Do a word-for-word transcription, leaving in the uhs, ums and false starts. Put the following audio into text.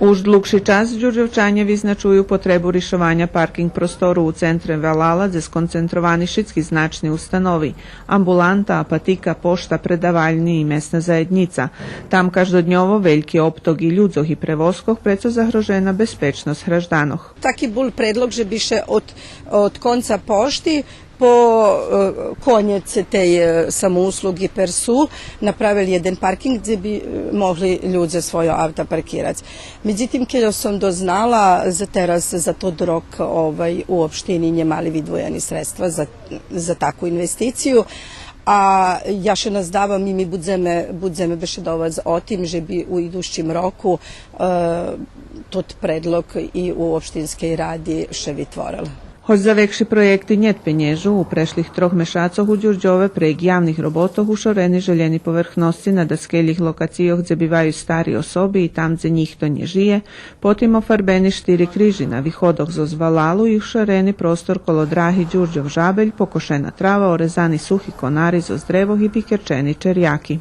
Уж длугши час Дюрдьовчаня визначую потребу ришованя паркинґ простору у центре валала, дзе сконцентровани шицки значни установи: амбуланта, апатика, пошта, предавальни и месна заєднїца. Там каждодньово вельки обток и людзох и превозкох, прецо загрожена безпечносц гражданох. Таки бул предлог же би ше од, од конца пошти по, е, конєц тей, е, самоуслуги Персу направел єден паркинґ дзе би, е, могли людзе свойо авта паркирац. Медзитим, кед сом дознала, за тераз, за тот рок, овай, у општини нє мали видвоєни средства за, за таку инвестицию. А я ше наздавам и ми будземе, будземе бешедовац о тим же би у идущим року, е, тот предлог и у општинскей ради ше витворел. Гоч за векши проєкти нєт пенєжу, у прешлих трох мешацох у Дюрдьове прейґ явних роботох ушорени желєни поверхносци на даскельох локацийох дзе биваю стари особи и там дзе нїхто нє жиє, потим офарбени штири крижи на виходох зоз валалу и ушорени простор коло драги Дюрдьов — Жабель, покошена трава, орезани сухи конари зоз древох и викерчени черяки.